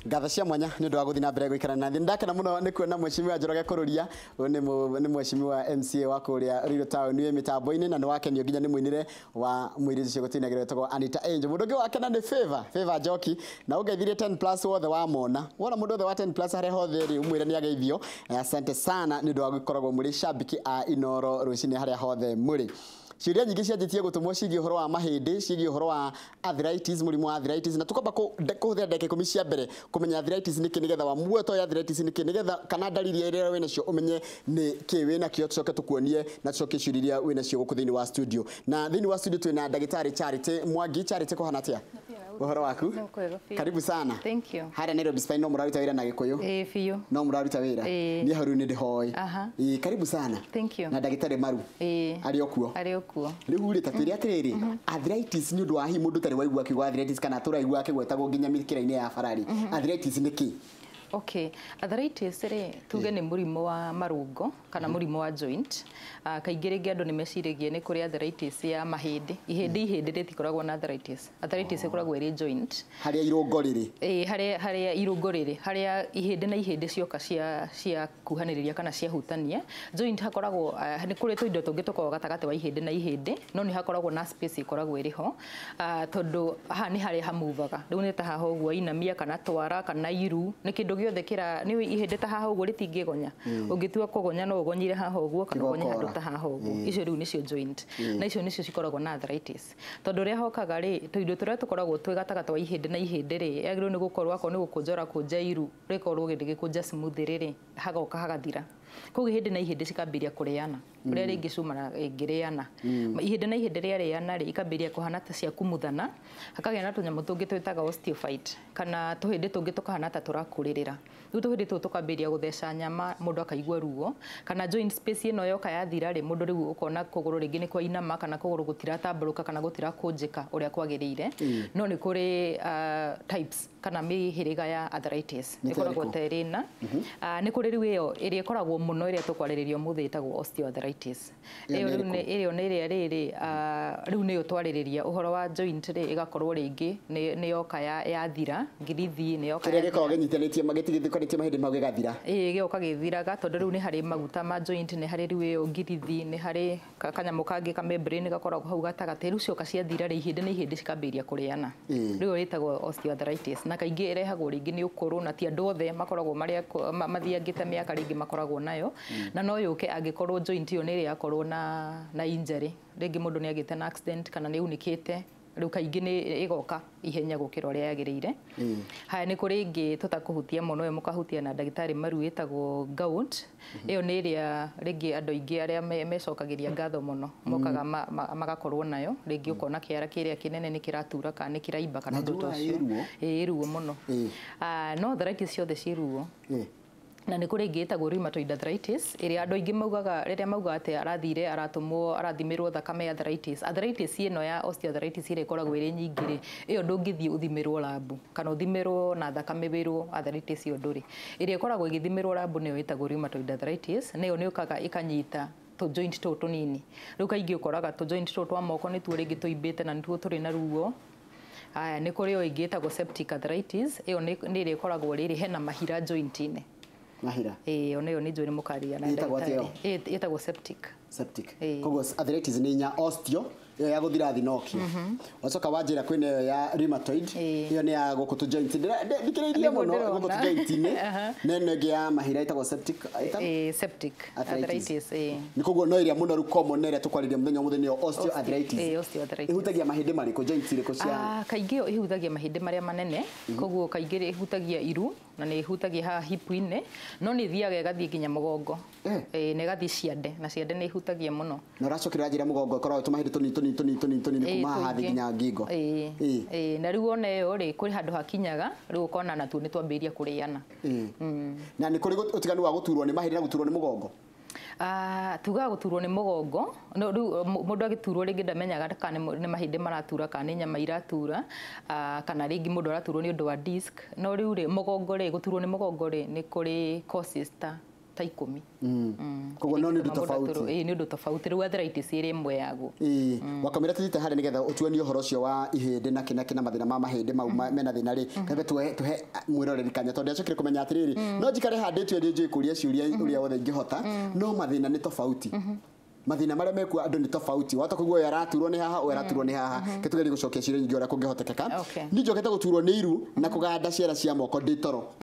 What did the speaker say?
Ngatho cia mwanya nĩ ũndũ wa gũthiĩ na mbere gũikara na thĩ. Ndakena mũno nĩ kuona mheshimiwa Njoroge Kururia, ũyũ nĩ mheshimiwa MCA wa kũrĩa Ruiru Town wĩ mĩtambo-inĩ, na nĩ wakenio nginya nĩ mũinĩre wa mũirĩtu ũcio gũtinagĩrwo wĩtagwo Anita Angel. Mũndũ ũngĩ wakena nĩ Favor, Favor Njoki, na ũngeithirie 10 plus wothe wamona. Wona mũndũ wothe wa 10 plus harĩa hothe rĩ, ũmwĩre nĩ ageithio. Asante sana nĩ ũndũ wa gũkoragwo mũrĩ shabiki a Inoro rũcinĩ harĩa hothe mũrĩ. Ciũria nyingĩ cianjĩtie gũtũmwo ciĩgiĩ ũhoro wa mahĩndĩ, ciĩgiĩ ũhoro wa arthritis, mũrimũ wa arthritis, na tũkwamba kũhũthĩra ndagĩka 10 cia mbere kũmenya arthritis nĩkĩ, nĩgetha wa muoto ya arthritis nĩkĩ, nĩgetha kana ndariri iria wĩnacio ũmenye nĩ kĩ wĩnakĩo, tũcoke tũkuonie na tũcoke ciũria iria wĩnacio gũkũ thĩinĩ wa studio. Na thĩinĩ wa studio twĩna ndagĩtarĩ Charity Mwangi. Charity, kũhana atĩa? Ũhoro waku? Karibu sana. Thank you. Harĩa Nairobi Spine no mũraruta wĩra na Gĩkũyũ? Ĩĩ biũ. No mũraruta wĩra? Niĩ hau rĩu nĩ ndĩhoĩ. Ĩĩ, karibu sana. Thank you. Na ndagĩtarĩ Maru. Ĩĩ. Arĩ o kuo. Arĩ o kuo. Rĩu rĩ, ta twĩre atĩrĩrĩ, arthritis nĩ ũndũ wa hihi mũndũ ũtarĩ waigua akiuga arthritis kana tũraigua akĩgwetagwo nginya mĩkĩra-inĩ ya barari. Arthritis nĩ kĩ? Okay, arthritis rĩ, tuge nĩ mũrimũ wa marũngo kana mũrimũ wa joint. Kaingĩ rĩngĩ andũ nĩ meciragia nĩ kũrĩ arthritis ya mahĩndĩ. Ihĩndĩ rĩtikoragwo na arthritis. Arthritis ĩkoragwo ĩrĩ joint. Harĩa irũngo rĩrĩ. Ĩĩ, harĩa irũngo rĩrĩ, harĩa ihĩndĩ na ihĩndĩ cioka cia kuhanĩrĩria kana ciahutania. Joint hakoragwo nĩ kũrĩ tũindo tũngĩ tũkoragwo gatagatĩ wa ihĩndĩ na ihĩndĩ, no nĩ hakoragwo na space ĩkoragwo ĩrĩ ho. Tondũ haha nĩ harĩa hamuvaga. Rĩu nĩ ta haha ũguo inamia kana twara kana iru, nĩ kĩndũ gĩothe kĩra nĩ ihĩndĩ ta haha ũguo rĩtingĩgonya. Ũngĩtua kũgonya no ũgonyire haha ũguo kana ũgonye handũ ta haha ũguo. Icio rĩu nĩcio joint. Na icio nĩcio cikoragwo na arthritis. Tondũ ũrĩa hokaga rĩ, tũindo tũrĩa tũkoragwo twĩ gatagatĩ wa ihĩndĩ na ihĩndĩ rĩ, yagĩrĩirwo nĩ gũkorwo akorwo nĩ gũkũnja ũrakũnja iru, rĩkorwo rĩgĩkũnja smooth rĩrĩ, hagoka hagathira. Koguo ihĩndĩ na ihĩndĩ cikambĩrĩria kũrĩana. Ũrĩa rĩngĩ cuma ĩngĩrĩana. Ihĩndĩ na ihĩndĩ rĩarĩana rĩ, ikambĩrĩria kũhana ta cia kumuthana, hakagĩa na tũnyamũ tũngĩ twĩtaga osteophyte kana tũhĩndĩ tũngĩ tũkahana ta tũrakũrĩrĩra. Rĩu tũhĩndĩ tũtũ tũkambĩrĩria gũtheca nyama, mũndũ akaigua ruo, kana joint space ĩno yoka yathira rĩ, mũndũ rĩu ũkona kũgũrũ rĩngĩ nĩ kwainama kana kũgũrũ gũtiratambũrũka kana gũtirakũnjĩka ũrĩa kwagĩrĩire. No nĩ kũrĩ types kana mĩhĩrĩga ya arthritis ĩkoragwo ta ĩrĩ na nĩ kũrĩ rĩu ĩyo ĩrĩa ĩkoragwo mũno ĩrĩa tũkwarĩrĩria ũmũthĩ ĩtagwo osteoarthritis. Ĩyo rĩu nĩ ĩyo nĩ ĩrĩa rĩrĩ rĩu nĩyo twarĩrĩria ũhoro wa joint rĩ, ĩgakorwo rĩngĩ nĩ yoka yathira, ngirithi nĩ yoka kĩrĩa gĩkoragwo kĩnyitanĩtie magĩtigithũkanĩtie mahĩndĩ mau gĩgathira. Ĩĩ, gĩgoka gĩthiraga tondũ rĩu nĩ harĩ maguta ma joint, nĩ harĩ rĩu ĩyo ngirithi, nĩ harĩ kanyamũ kangĩ ka membrane gakoragwo hau gatagatĩ. Rĩu cioka ciathira rĩ, ihĩndĩ na ihĩndĩ cikambĩrĩria kũrĩana. Rĩu ĩtagwo osteoarthritis, na kaingĩ ĩrehagwo rĩngĩ nĩ ũkũrũ, na ti andũ othe makoragwo marĩa mathiangĩte mĩaka rĩngĩ makoragwo nayo. Na no yũke angĩkorwo joint ĩyo nĩ ĩrĩa yakorwo na injury, rĩngĩ mũndũ nĩ agĩte na accident kana nĩ unĩkĩte, rĩu kaingĩ nĩ ĩgoka ihenya gũkĩra ũrĩa yagĩrĩire. Haya, nĩ kũrĩ ĩngĩ tũtakũhutia mũno, ĩyo mũkahutia na ndagĩtarĩ Maru, ĩtagwo gout. Ĩyo nĩ ĩrĩa rĩngĩ andũ aingĩ arĩa mecokagĩria ngatho mũno mokaga magakorwo nayo, rĩngĩ ũkona kĩara kĩrĩa kĩnene nĩ kĩratura kana nĩ kĩraimba kana ũndũ ta ũcio. Ĩĩ, ruo mũno. No arthritis ciothe ciĩ ruo. Na nĩ kũrĩ ĩngĩ ĩtagwo rheumatoid arthritis, ĩrĩa andũ aingĩ maugaga rĩrĩa maugaga atĩ arathire aratũmwo arathimĩrwo thakame arthritis. Arthritis ĩno ya osteoarthritis ĩrĩa ĩkoragwo ĩrĩ nyingĩ rĩ, ĩyo ndũngĩthiĩ ũthimĩrwo labu kana ũthimĩrwo na thakame wĩrwo arthritis ĩyo ndũrĩ. Ĩrĩa ĩkoragwo ĩgĩthimĩrwo labu nĩyo ĩtagwo rheumatoid arthritis, nĩyo nĩ yũkaga ĩkanyita tũ joint tũtũ tũnini. Rĩu kaingĩ ũkoraga tũ joint tũtũ twa moko nĩtuo rĩngĩ tũimbĩte na nĩtuo tũrĩ na ruo. Haya, nĩ kũrĩ ĩyo ĩngĩ ĩtagwo septic arthritis, ĩyo nĩ ĩrĩa ĩkoragwo rĩrĩ hena mahira joint-inĩ. Mahira. Ĩĩ, ona ĩyo nĩ njũĩ nĩ mũkaria na ndagĩtarĩ. Ĩtagwo septic. Septic. Koguo arthritis nĩ inya, osteo ĩyo ya gũthira thinokio. Wacoka wanjĩra kwĩna ĩyo ya rheumatoid, ĩyo nĩ ya gũkũ tũ joint. Thikĩrĩirie mũno gũkũ tũ joint-inĩ. Na ĩno ĩngĩ ya mahira ĩtagwo septic. Septic arthritis. Nĩ koguo no ĩrĩa mũno rĩu common ĩrĩa tũkwarĩria mũthenya ũmũthĩ nĩyo osteoarthritis. Osteoarthritis. Ĩhutagia mahĩndĩ marĩkũ, joints irĩkũ cia? Kaingĩ ĩyo ĩhutagia mahĩndĩ marĩa manene, koguo kaingĩ ĩhutagia iru na nĩ ĩhutagia haha hip-inĩ, no nĩ ĩthiaga ĩgathiĩ nginya mũgongo. Na ĩgathiĩ ciande, na ciande nĩ ĩhutagia mũno. Na ũracokera njĩra mũgongo ĩkoragwo tũmahĩndĩ tũnini tũnini tũnini tũnini tũnini kuma haha thĩ nginya ngingo. Na rĩu ona ĩyo rĩ, kũrĩ handũ hakinyaga rĩu ũkona natuo nĩ twambĩrĩria kũrĩana. Na nĩ kũrĩ ũtiganu wa gũturwo nĩ mahĩndĩ na gũturwo nĩ mũgongo? Tugaga gũturwo nĩ mũgongo, no rĩu mũndũ agĩturwo rĩngĩ ndamenyaga kana nĩ mahĩndĩ maratura kana nĩ nyama iratura, kana rĩngĩ mũndũ araturwo nĩ ũndũ wa disc. No rĩu rĩ, mũgongo rĩ, gũturwo nĩ mũgongo rĩ, nĩ kũrĩ causes ta ta 10. Koguo no nĩ ũndũ tofauti. Ĩĩ, nĩ ũndũ tofauti. Rĩu arthritis ĩrĩ ĩmwe yaguo. Ĩĩ, wakamĩra tũthiĩte harĩa nĩgetha ũtuonie ũhoro ũcio wa ihĩndĩ na kĩna kĩna mathĩna ma mahĩndĩ mau mena thĩna rĩ, kabe tuhe mwĩroreri kanya tondũ acokire kũmenya atĩrĩrĩ, no njikare handĩtio nĩ njũĩ kũria ciũria ũrĩa wothe ingĩhota, no mathĩna nĩ tofauti. Mathĩna marĩa mekuo andũ nĩ tofauti, wahota kũigua ũyũ araturwo nĩ haha, ũyũ araturwo nĩ haha. Ke tugerie gũcokia ciũria nyingĩ ũrĩa kũngĩhotekeka. Okay. Niĩ njokete gũturwo nĩ iru na kũganda ciara cia moko ndĩ toro.